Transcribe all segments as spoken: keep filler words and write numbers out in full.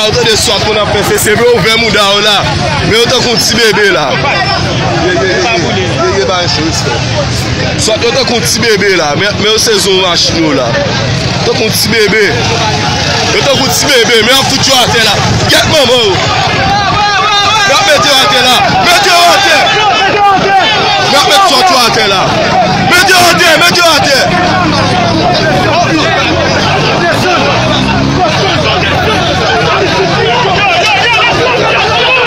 Ou tande swat moun ap fè, se, se yo ouvè mouda yo la. Men yo tankou ti bebe la. Swat yo tankou ti bebe la. Men, men yo se zon machin yo la. Tankou ti bebe. Yo tankou ti bebe, men y ap fout yo atè la. Gyèt manman yo. Y ap mete yo atè la. Mete yo atè. Y ap met swat yo atè la. Mete yo atè, mete yo atè.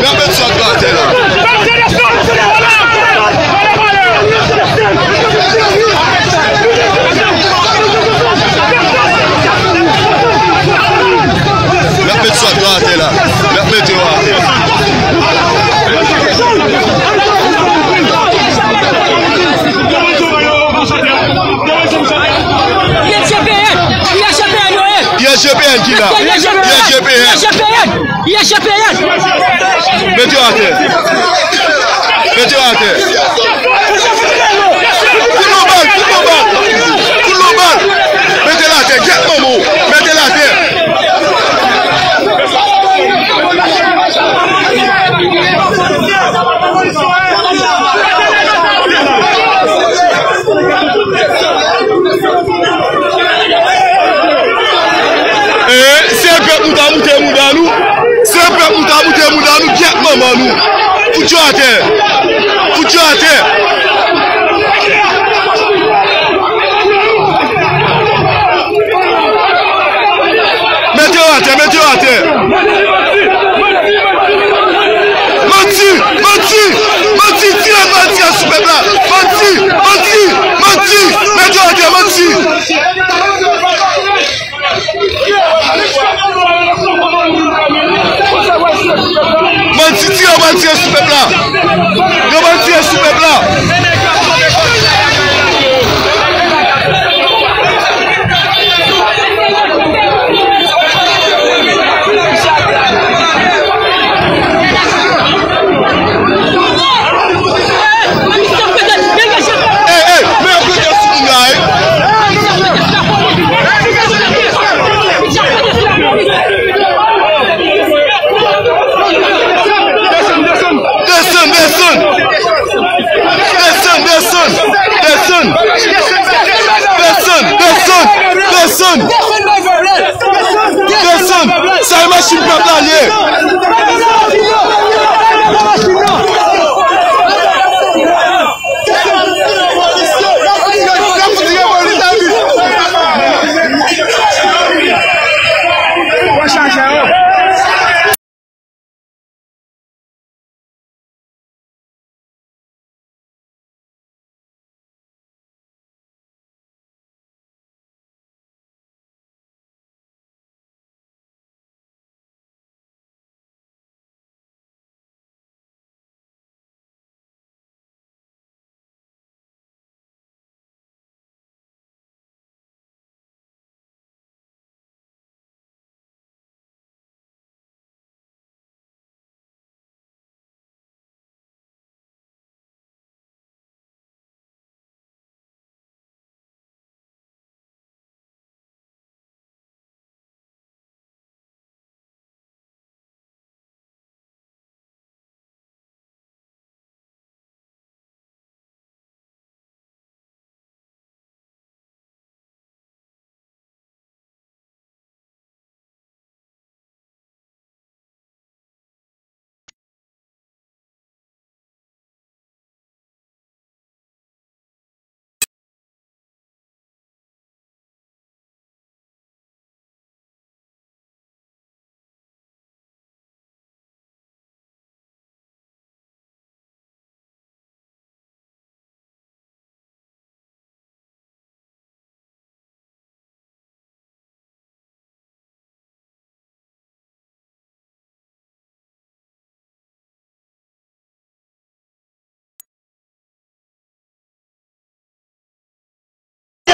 Y ap met swat yo atè la. Y ap met swat yo atè la. Y ap mete yo atè. I S G P N, I S G P N yo ye. I S G P N ki la. I S G P N. I S G P N. I S G P N. I S G P N. Mete yo atè. Mete yo atè. Fout nou bal, fout nou bal. Fout nou bal. Mete l atè, gyèt manman w. Mete l atè. E, se pèp nou ta moute mouda nou. Se pèp nou ta moute mouda nou, gyèt manman nou. Fout yo atè. Fout yo atè. Mete yo atè, mete yo atè. Manti, manti, manti, tire bandi a sou pèp la. Manti, manti, manti, mete yo atè, manti. Bandi tire, bandi tire sou pèp la. Yo bandi tire sou pèp la. Ey, ey, men yo pete sou moun la, ey. Desann, desann. Desann, desann, desann. Desann, desann, desann. Desann. Sa e machin pèp la l ye.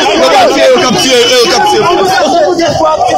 Yo k ap tiye, yo k ap tiye, yo k ap tiye.